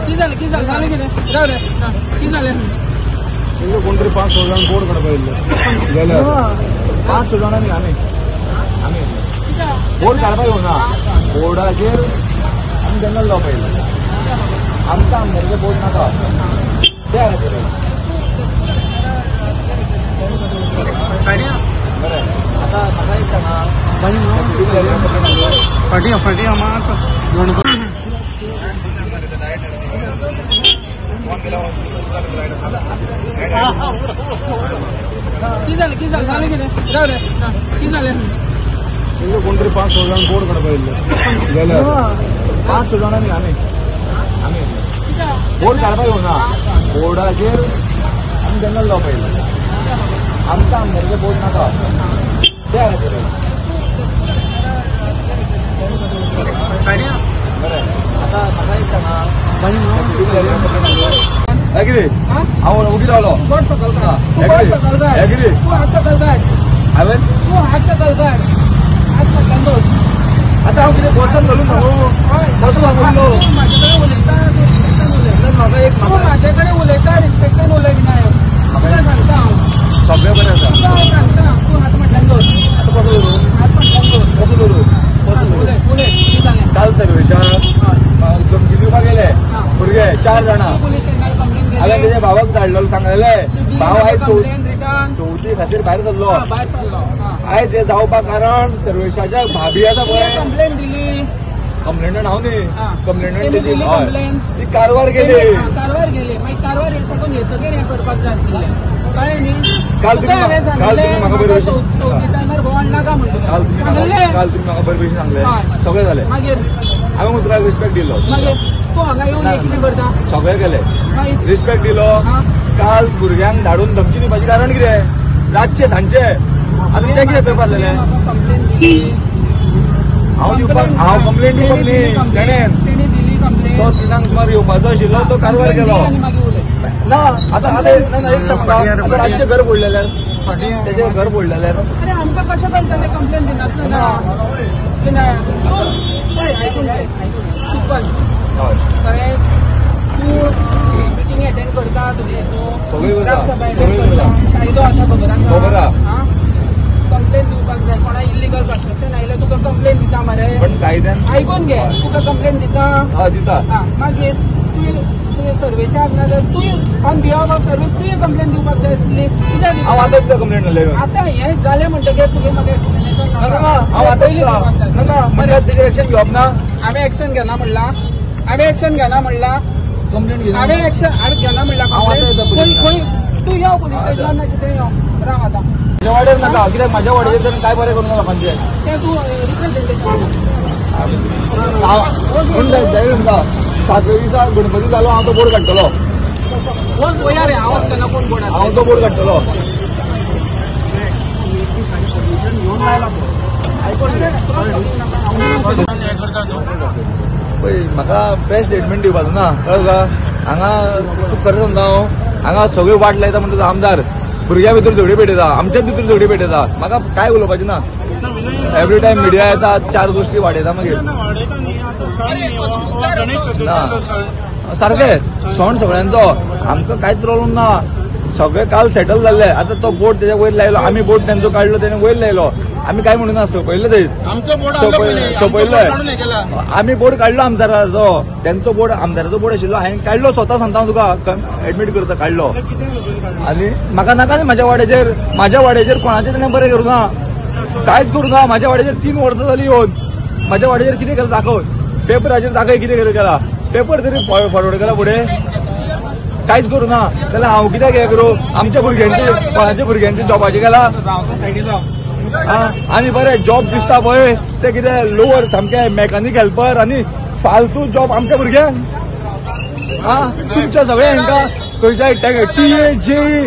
कितें जालें कितें जालें जालें कितें राव रे कितें जालें कोण तरी 500 जाण बोर्ड काडपा येयल्ले गेले 500 जाणांनी आमी आमी बोर्ड काडपा येवना बोर्डाचेर आमी जंगल लावपा येयल्ले आमकां आमदाराचें बोर्ड नाका ते खातीर बरें आतां म्हाका एक सांगा फाटी फाटी मात कितें जालें कितें जालें जालें कितें राव रे कितें जालें कोण तरी 500 जाण बोर्ड काडपा येयल्ले गेले 500 जाणांनी आमी आमी बोर्ड काडपा येवना बोर्डाचेर आमी जंगल लावपा येयल्ले आमकां आमदाराचें बोर्ड नाका ते खातीर बरें आतां म्हाका एक सांगा कितें हांव ओगी रावलो कितें हांवें आतां हांव कितें बॉसान घालून सांगू बसून हांव उरलो म्हाका एक म्हाजे कडेन उलयता रिस्पेक्टान उलय विनायक तुका सांगता हांव सगळें बरें आसा सांगता तूं हात म्हटल्यान दवर आतां कसो दवरूं हात म्हटल्यान दवर कसो दवरूं उलय उलय कितें जालें काल सर्वेशाक धमकी दिवपाक गेले भुरगे 4 जाणां हांवें तेज्या भावाक धाडलेलो सांगलेले भाव आयज चवथी खातीर भायर सरलो आयज हें जावपाक कारण सर्वेशाच्या भाभी आसा पळय कंप्लेन दिली कंप्लेनंट हांव न्ही कंप्लेनंट तेजी ती कारवार गेली कारवार गेली मागीर कारवार साकून येतकीर हें करपाक जाय आशिल्लें कळ्ळें न्ही काल तुमी म्हाका बरे टायमार भोंवण नाका म्हणटा काल तुमी म्हाका बरे भशेन सांगलें सगळें जालें मागीर हांवें तुका रिस्पेक्ट दिलो मागीर तूं हांगा येवन कितें करता सगळें केलें रिस्पेक्ट दिलो काल भुरग्यांक धाडून धमकी दिवपाचें कारण कितें रातचें सांजचें आतां तें कितें पेपर जालें कंप्लेन दिली हांव दिवपाक हांव कंप्लेन दिवपाक न्ही तेणेन तो 3 सुमार येवपाचो आशिल्लो तो कारवार गेलो ना आतां आतां ना एक सांग म्हाका रातचें घर फोडलेलें तेजें घर फोडलेलें अरे आमकां कशें कळटलें कंप्लेन दिनासतना पळय आयकून घे आयकून घे कळ्ळें तूं मिटींग एटेंड करता तुजें सगळें ग्रामसभा एटेंड करता कायदो आसा खबर आसा कंप्लेन दिवपाक जाय कोणा इल्लिगल कन्स्ट्रक्शन आयलें तुका कंप्लेन दिता मरे पण कायद्यान आयकून घे तुका कंप्लेन दिता दिता मागीर तुवें तुवें सर्वेशाक नाजाल्यार तुवें ऑन बिहाफ ऑफ सर्वेश तुवें कंप्लेन दिवपाक जाय आसली कित्याक हांव आतां दिता कंप्लेन आतां हें जालें म्हणटकीर तुगे म्हाका हांव आतां दिता म्हणल्यार तेजेर एक्शन घेवप ना हांवें एक्शन घेना म्हणलां हांवें एक्शन घेना म्हणलां कंप्लेन घेना हांवें एक्शन हांवें घेना म्हणलां खंय खंय तूं यो पुलीस स्टेशनान ना कितें यो राव आतां म्हज्या वाड्यार नाका कित्याक म्हाज्या वाड्याचेर तर काय बरें करूं ना लोकांचें तें तूं रिप्रेझेंटेशन म्हूण जाय तुमकां 7व्या दिसा गणपती जालो हांव तो बोर्ड काडटलो पळया रे हांव आसतना कोण बोर्ड हांव तो बोर्ड काडटलो पळय म्हाका प्रेस स्टेटमेंट दिवपाचो ना कळ्ळें तुका हांगा तुका खरें सांगता हांव हांगा सगळी वाट लायता म्हणटा आमदार भुरग्यां भितर झगडी पेटयता आमच्याच भितर झगडी पेटयता म्हाका काय उलोवपाचें ना एवरी टायम मिडिया येता 4 गोश्टी वाडयता मागीर ना सारकें सण सगळ्यांचो आमकां कांयच प्रॉब्लम ना सगळें काल सेटल जाल्लें आतां तो बोर्ड तेज्या वयर लायलो आमी बोर्ड तेंचो काडलो तेणें वयर लायलो आमी काय म्हणूना सोंपयलें ते सोंपयलें आमी बोर्ड काडलो आमदाराचो तेंचो बोर्ड आमदाराचो बोर्ड आशिल्लो हांवें काडलो स्वता सांगता हांव तुका एडमीट करता काडलो आनी म्हाका नाका न्ही म्हाज्या वाड्याचेर म्हाज्या वाड्याचेर कोणाचें तेणें बरें करूं ना कांयच करूं ना म्हाज्या वाड्याचेर 3 वर्सां जालीं येवन म्हाज्या वाड्याचेर कितें केलां दाखय पेपराचेर दाखय कितें कितें केलां पेपर तरी फॉरवर्ड केला फुडें कांयच करूं ना जाल्यार हांव कित्याक हें करूं आमच्या भुरग्यांचे कोणाच्या भुरग्यांचे जॉबाचें केलां आनी बरें जॉब दिसता पळय ते कितें लोवर सामकें मॅकानीक हेल्पर आनी फालतू जॉब आमच्या भुरग्यांक तुमच्या सगळ्या हांकां खंयच्या TA JE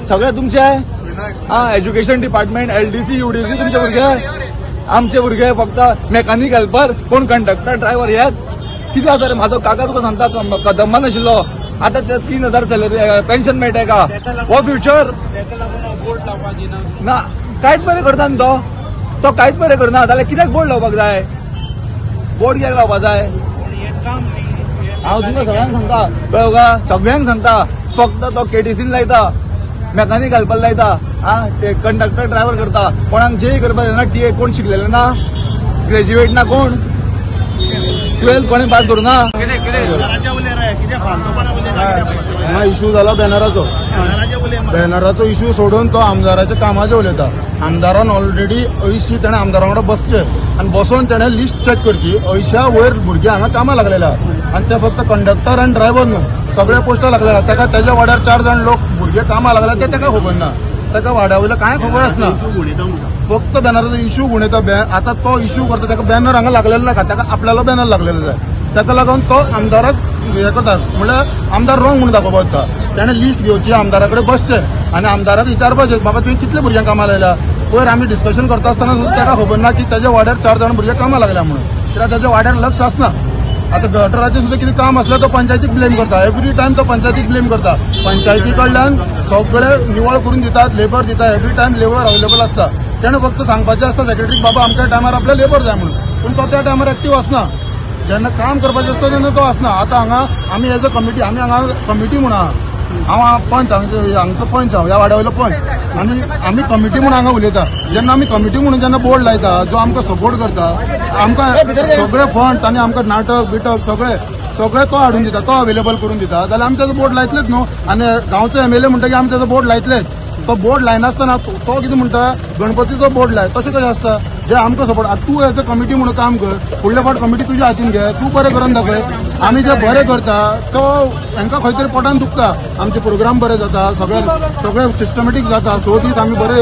सगळें तुमचें एज्युकेशन डिपार्टमेंट LDC UDC तुमचे भुरगे आमचे भुरगे फक्त मॅकानीक हेल्पर कोण कंडक्टर ड्रायव्हर हेच कितें आसा रे म्हाजो काका तुका सांगता कदंबान आशिल्लो आतां 3000 सॅलरी पेन्शन मेळटा का हो फ्युचर ना कांयच बरें करता न्ही तो कांयच बरें करना जाल्यार कित्याक बोर्ड लावपाक जाय। बोर्ड कित्याक लावपा जाय? हांव तुमकां सगळ्यांक सांगता, पळय सगळ्यांक सांगता, फक्त तो केटीसीन लायता, मेकानीक घालपाक लायता, आ ते कंडक्टर ड्रायव्हर करता, कोणाक जेई करपाक जायना, टीए कोण शिकलेले ना, ग्रॅज्युएट ना, कोण 12 कोणी पास करूं ना. हांगा इश्यू जाला बॅनराचो. बॅनराचो इश्यू सोडून तो आमदाराच्या कामाचेर उलयता. आमदारान ऑलरेडी 80 ताणें आमदारा वांगडा बसचे आनी बसोन ताणें लिस्ट चॅक करची. 80 वयर भुरगे हांगा कामां लागलेले आनी ते फक्त कंडक्टर आनी ड्रायव्हर न्हू, सगळे पोस्टां लागलेले. ताका तेज्या वाड्यार 4 जाण लोक भुरगे कामां लागले ते ताका खबर ना, ताका वाड्या वयलें कांय खबर आसना. फक्त बॅनराचो इश्यू गुणयता. आतां तो इश्यू करता, ताका बॅनर हांगा लागलेलो नाका, ताका आपल्यालो बॅनर लागलेलो जाय. ताका लागून तो आमदाराक हें करता, म्हणल्यार आमदार रोंग म्हणून दाखोवपाक वता. ताणें लिस्ट घेवची, आमदारा कडेन बसचें आनी आमदाराक विचारपाचें, बाबा तुवें कितले भुरग्यांक कामां लायल्या? पयर आमी डिस्कशन करता आसतना सुद्दां ताका खबर ना की ताज्या वाड्यार 4 जाण भुरगे कामां लागल्या म्हणून, कित्याक ताज्या वाड्यार लक्ष आसना. आतां गटराचें सुद्दां कितें काम आसल्यार तो पंचायतीक ब्लेम करता, एवरी टायम तो पंचायतीक ब्लेम करता. पंचायती कडल्यान सगळे निवळ करून दितात, लेबर दिता, एवरी टायम लेबर अवेलेबल आसता. ताणें फक्त सांगपाचें आसता सेक्रेटरीक, बाबा आमच्या टायमार आपल्या लेबर जाय म्हणून, पूण तो त्या टायमार एक्टीव आसना. जेन्ना काम करपाचें आसता तेन्ना तो आसना. आतां हांगा आमी एज अ कमिटी, आमी हांगा कमिटी म्हूण आहा, हांव पंच, हांगचो पंच, हांव ह्या वाड्या वयलो पंच, आनी आमी कमिटी म्हूण हांगा उलयता. जेन्ना आमी कमिटी म्हणून जेन्ना बोर्ड लायता, जो आमकां सपोर्ट करता, आमकां सगळे फंड्स आनी आमकां नाटक बिटक सगळे सगळे तो हाडून दिता, तो अवेलेबल करून दिता, जाल्यार आमी ताजो बोर्ड लायतलेच न्हू. आनी गांवचो एमएलए म्हणटकीर आमी ताजो बोर्ड लायतलेच. तो बोर्ड लायनासतना तो कितें म्हणटा, गणपतीचो बोर्ड लाय, तशें कशें आसता? जे आमकां सपोर्ट, आतां तूं एज अ कमिटी म्हणून काम कर, फुडले फावट कमिटी तुज्या हातीन घे, तूं बरें करून दाखय. आमी जे बरें करता तो हांकां खंय तरी पोटान दुखता. आमचे प्रोग्राम बरे जाता, सगळे सगळे सिस्टमॅटीक जाता, 6 दीस आमी बरे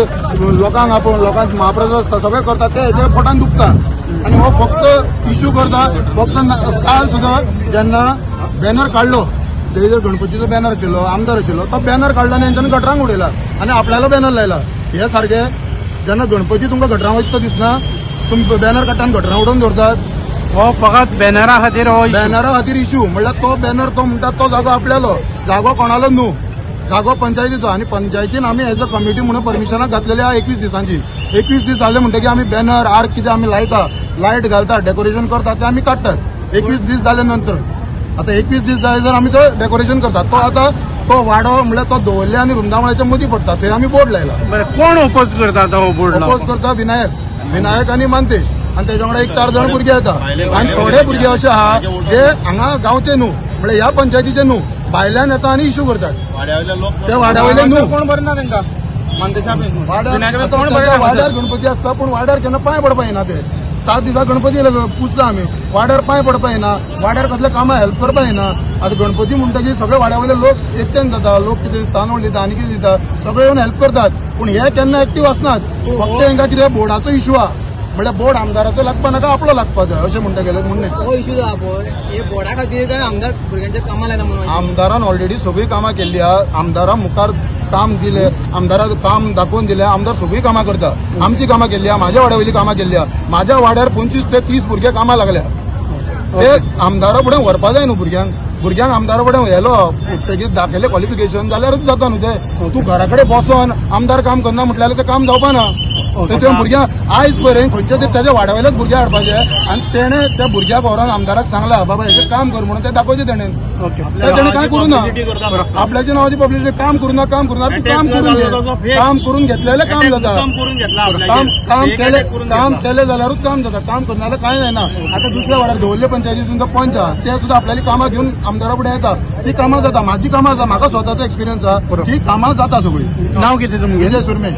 लोकांक आपोवन लोकांक महाप्रसाद आसता, सगळें करता, ते हेजे पोटान दुखता. आनी हो फक्त इश्यू करता. फक्त काल सुद्दां जेन्ना बॅनर काडलो, तेजेर गणपतीचो बॅनर आशिल्लो, आमदार आशिल्लो, तो बॅनर काडलो आनी तेंच्यांनी गटरांक उडयला आनी आपल्यालो बॅनर लायला. हे सारकें जेन्ना गणपती तुमकां गटरां वयता दिसना, तुमी बॅनर काडटा आनी गटरां उडोवन दवरतात. हो फकत बॅनरा खातीर, हो बॅनरा खातीर इश्यू. म्हणल्यार तो बॅनर तो म्हणटा तो जागो आपल्यालो, जागो कोणालो न्हू, जागो पंचायतीचो. आनी पंचायतीन आमी एज अ कमिटी म्हणून परमिशनाक घातलेली आहा 21 दिसांची. 21 दीस जाले म्हणटकीर आमी बॅनर आर कितें आमी लायता, लायट घालता, डेकोरेशन करता, ते आमी काडटात 21 दीस जाले नंतर. आतां 21 दीस जाले जर आमी तो डेकोरेशन करतात, तो आतां तो वाडो म्हणल्यार तो दवरले आनी रुंदामळाच्या मदीं पडटा, थंय आमी बोर्ड लायला. बरें, कोण ओपोज करता आतां हो बोर्ड? ओपोज करता विनायक, विनायक आनी मानतेश, आनी तेच्या वांगडा 1-4 जाण भुरगे येता. आनी थोडे भुरगे अशे आहा जे हांगा गांवचे न्हू, म्हणल्यार ह्या पंचायतीचे न्हू, भायल्यान येता आनी इश्यू करतात. ते वाड्या वयले न्हू. कोण बरें ना तांकां वाड्यार गणपती आसता, पूण वाड्यार केन्ना पांय पडपा येना. ते 7 दिसा गणपती पुजता आमी, वाड्यार पांय पडपा येना, वाड्यार कसल्या कामां हेल्प करपा येना. आतां गणपती म्हणटकीर सगळे वाड्या वयले लोक एकट्यान जाता, लोक कितें तांदूळ दिता आनी कितें दिता, सगळे येवन हेल्प करतात, पूण हे केन्ना एक्टीव आसनात. फक्त हांकां कितें बोर्डाचो इश्यू आहा, म्हणल्यार बोर्ड आमदाराचो लागपा नाका, आपलो लागपा जाय अशें म्हणटा गेले म्हणणें. हो इश्यू आहा पळय, हे बोर्डा खातीर काय आमदार भुरग्यांच्या कामां लायना म्हणून? आमदारान ऑलरेडी सगळीं कामां केल्ली आहा, आमदारा मुखार काम दिले, आमदाराक काम दाखोवन दिले, आमदार सगळीं कामां करता. आमची कामां केल्ली आहा, म्हाज्या वाड्या वयली कामां केल्ली आहा. म्हाज्या वाड्यार 25 ते 30 भुरगे कामां लागल्या. ते आमदारा फुडें व्हरपा जाय न्हू भुरग्यांक, भुरग्यांक आमदारा फुडें व्हेलो सेगीत दाखयले क्वॉलिफिकेशन जाल्यारूच जाता न्हू ते. तूं घरा कडेन बसोन आमदार काम करना म्हटल्यार तें काम जावपा ना. ते भुरग्यांक आयज पर्यंत खंयच्या तरी तेज्या वाड्या वयल्याच भुरग्यां हाडपाचें आनी तेणें त्या भुरग्याक व्हरोन आमदाराक सांगला बाबा हेजें काम कर म्हणून, तें दाखोवचें तेणें. तेणें कांय करूं ना, आपल्याच्या नांवाची पब्लिसिटी. काम करूं ना, काम करूं ना, काम करून काम करून घेतलेलें काम जाता. काम केलें जाल्यारूच काम जाता, काम करना जाल्यार कांय जायना. आतां दुसऱ्या वाड्यार दवरले पंचायतीसून जो पंच आहा ते सुद्दां आपल्याली कामां घेवन आमदारा फुडें येता, ती कामां जाता. म्हाजी कामां जाता, म्हाका स्वताचो एक्सपिरियन्स आहा, ती कामां जाता सगळीं. नांव कितें तुमगेलें? सुरमे.